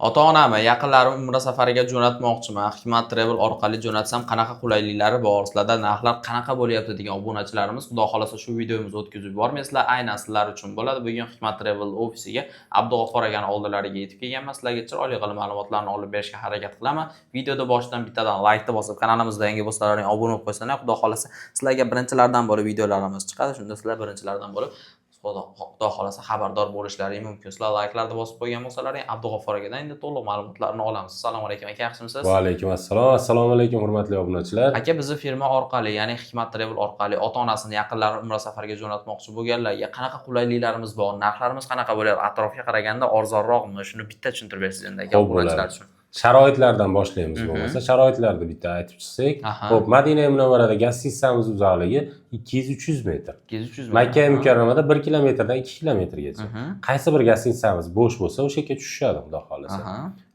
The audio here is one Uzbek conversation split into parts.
Ota-onamni, yaqinlarimni umra safariga jo'natmoqchiman. Hikmat Travel orqali jo'natsam qanaqa qulayliklari bor, sizlarda narxlar qanaqa bo'lyapti degan obunachilarimiz, Xudo xolasa, shu videomizni o'tkazib yubormaysizlar, aynan sizlar uchun bo'ladi. Bugun Hikmat Travel ofisiga, Abdug'ofor akani oldilariga yetib kelganman. Sizlarga chiroyli qilib ma'lumotlarni olib berishga harakat qilaman. Videoda boshidan bittadan laykni bosib, kanalimizda yangi bo'lsalaring obuna bo'lib qo'ysanglar, Xudo xolasa, sizlarga birinchilardan bo'lib videolarimiz chiqadi. Shunda sizlar birinchilardan bo'lib, Xudo xolasa, xabardor bo'lishlaring mumkin. Sizlar layklarni bosib qo'ygan bo'lsalaring, Abdug'ofor akadan endi to'liq ma'lumotlarni olamiz. Assalomu alaykum, aka, yaxshimisiz? Va alaykum assalom. Assalomu alaykum, hurmatli obunachilar. Aka, bizni firma orqali, ya'ni Hikmat Travel orqali ota-onasini, yaqinlarini umra safariga jo'natmoqchi bo'lganlarga qanaqa qulayliklarimiz bor, narxlarimiz qanaqa bo'lyapti, atrofga qaraganda arzonroqmi? Shuni bitta tushuntirib bersangiz endi, aka, Xo'p, obunachilar bo'ladi. uchun. Sharoitlardan boshlaymiz bo'lmasa. Sharoitlarni bitta aytib chiqsak. Xo'p, Madina Munavvarada гостиница miz uzoqligi 200-300 metr. 200-300 metr. Makka Mukarramada 1 kilometrdan 2 kilometrgacha. Qaysi bir гостиница miz bo'sh bo'lsa, o'sha yerga tushishadi, Xudo xolasa.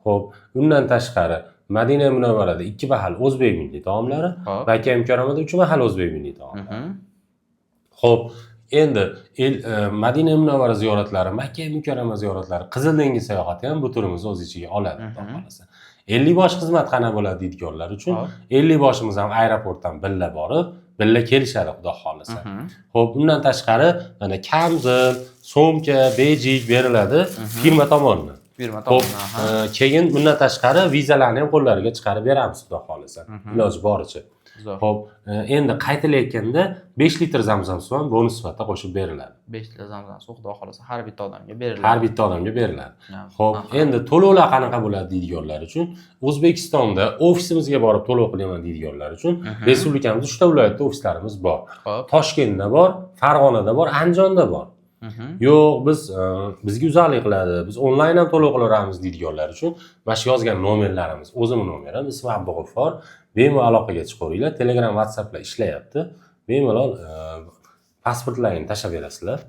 Xo'p, undan tashqari Madina Munavvarada 2 mahal o'zbek milliy taomlari, Makka Mukarramada 3 mahal o'zbek milliy taomlari. Xo'p, endi Madina Munavvara ziyoratlari, Makka Mukarrama ziyoratlari, Qizil dengiz sayohati ham bu turimizni o'z ichiga oladi, Xudo xolasa. 50 bosh xizmat qana bo'ladi deydiganlar uchun 50 boshimiz ham aeroportdan billa borib, billa kelishadi, Xudo xolasa. Xo'p, undan tashqari mana kamzil, sumka, bejik beriladi firma tomonidan. Firma Xo'p, tomonidan. Keyin bundan tashqari vizalarni ham qo'llariga chiqarib beramiz, Xudo xolasa. Iloji boricha. Zo'r. Xo'p, endi qaytilayotganda 5 litr zamzam suvi ham bonus sifatida qo'shib beriladi. 5 litr zamzam suv, Xudo xolasa, har bitta odamga beriladi. Har bitta odamga beriladi. Xo'p, endi to'lovlar qanaqa bo'ladi deydiganlar uchun, O'zbekistonda ofisimizga borib to'lov qilaman deydiganlar uchun respublikamizda 3 ta viloyatda ofislarimiz bor. Toshkentda bor, Farg'onada bor, Andijonda bor. Yo'q, biz bizga uzoqlik qiladi, biz onlayn ham to'lov qilaveramiz deydiganlar uchun mana shu yozgan nomerlarimiz, o'zimni nomerim, ismi Abdug'ofor, bemalol aloqaga chiqaveringlar. Telegram, WhatsApplar ishlayapti. Bemalol pasportlaringni tashlab berasizlar.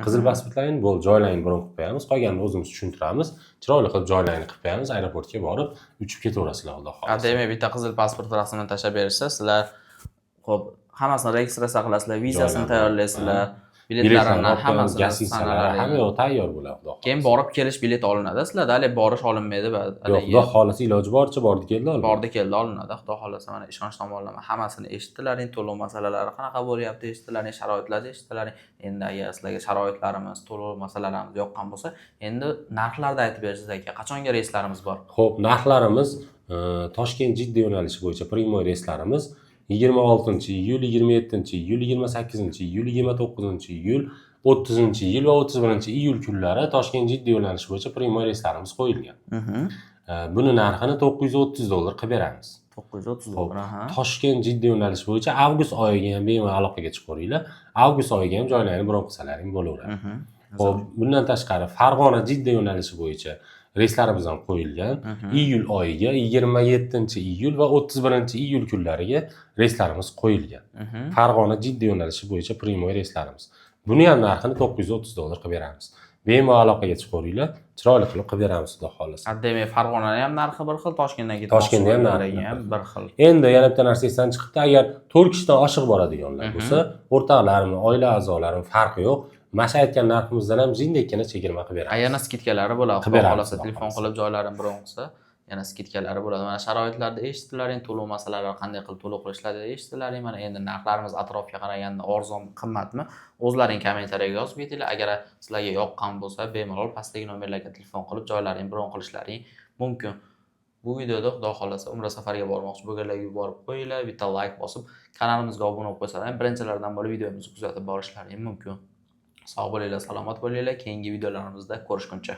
Qizil pasportlaringni bo'ldi, joylaringni bron qilib qo'yamiz, qolganini o'zimiz tushuntiramiz. Chiroyli qilib joylaringni qilib qo'yamiz, aeroportga borib uchib ketaverasizlar, Xudo xohlasa. Demak, bitta qizil pasport rasmini tashlab berishsa, sizlar, xo'p, hammasini registratsiya qilasizlar, vizasini Joylarni, tayyorlaysizlar, biletlarni biletlarini olib qo'yamiz, hammasini гостиница lar, sanalaringni. Hamma yoq tayyor bo'ladi, Xudo xohlasa. Keyin borib kelish bileti olinadi sizlarda, haligi borish olinmaydi va Yo'q, haligi Xudo xohlasa, iloji boricha bordi keldi oladi. Bordi keldi olinadi, Xudo xohlasa. Mana, ishonch tomonlama hammasini eshitdilaring, to'lov masalalari qanaqa bo'lyapti eshitdilaring, sharoitlarni eshitdilaring. Endi agar sizlarga sharoitlarimiz, to'lov masalalarimiz yoqqan bo'lsa, endi narxlarni aytib bersangiz, aka, qachonga reyslarimiz bor? Xo'p, narxlarimiz Toshkent Jidda yo'nalishi bo'yicha прямой reyslarimiz 26 iyul, 27 iyul, 28 iyul, 29 iyul, 30 iyul va 31 iyul kunlari Toshkent Jidda yo'nalishi bo'yicha прямой reyslarimiz qo'yilgan. Buni narxini 930 dollar qilib beramiz. 930 Xo'p, dollar. Toshkent Jidda yo'nalishi bo'yicha avgust oyiga ham bemalol aloqaga chiqaveringlar. Avgust oyiga ham joylarni bron qilsalaring bo'laveradi. Xo'p, bundan tashqari Farg'ona Jidda yo'nalishi bo'yicha reyslarimiz ham qo'yilgan. Iyul oyiga 27 iyul va 31 iyul kunlariga reyslarimiz qo'yilgan. Farg'ona Jidda yo'nalishi bo'yicha прямой reyslarimiz. Buni ham narxini 930 dollar qilib beramiz. Bemalol aloqaga chiqaveringlar, chiroyli qilib qilib beramiz, Xudo xohlasa. Demak, Farg'onani ham narxi bir xil, Toshkentdan ketmoqchi Toshkentda ham narxi bo'lganlarga ham bir bir xil. Endi yana bitta narsa esdan chiqibdi. Agar 4 kishidan oshiq boradiganlar bo'lsa, o'rtoqlarmi, oila a'zolarimi, farqi yo'q. Mana shu aytgan narximizdan ham jindakkina chegirma qilib beramiz. Yana скидка lari bo'ladi. Qilib Xudo beramiz, xohlasa, Xudo telefon xohlasa. qilib joylarini bron qilsa, yana скидка lari bo'ladi. Mana, sharoitlarni eshitdilaring, to'lov masalalari qanday qilib to'lov qilishlarini eshitdilaring. Mana, endi narxlarimiz atrofga qaraganda arzonmi, qimmatmi? O'zlaring kommentariyaga yozib ketinglar. Agar sizlarga yoqqan bo'lsa, bemalol pastdagi nomerlarga telefon qilib joylaringni bron qilishlaring mumkin. Bu videoda, Xudo xohlasa, umra safariga bormoqchi bo'lganlarga yuborib qo'yinglar, bitta layk bosib, kanalimizga obuna bo'lib qo'ysalar, birinchilardan bo'lib videomizni kuzatib borishlaring mumkin. Sog' bo'linglar, salomat bo'linglar. Keyingi videolarimizda ko'rishguncha.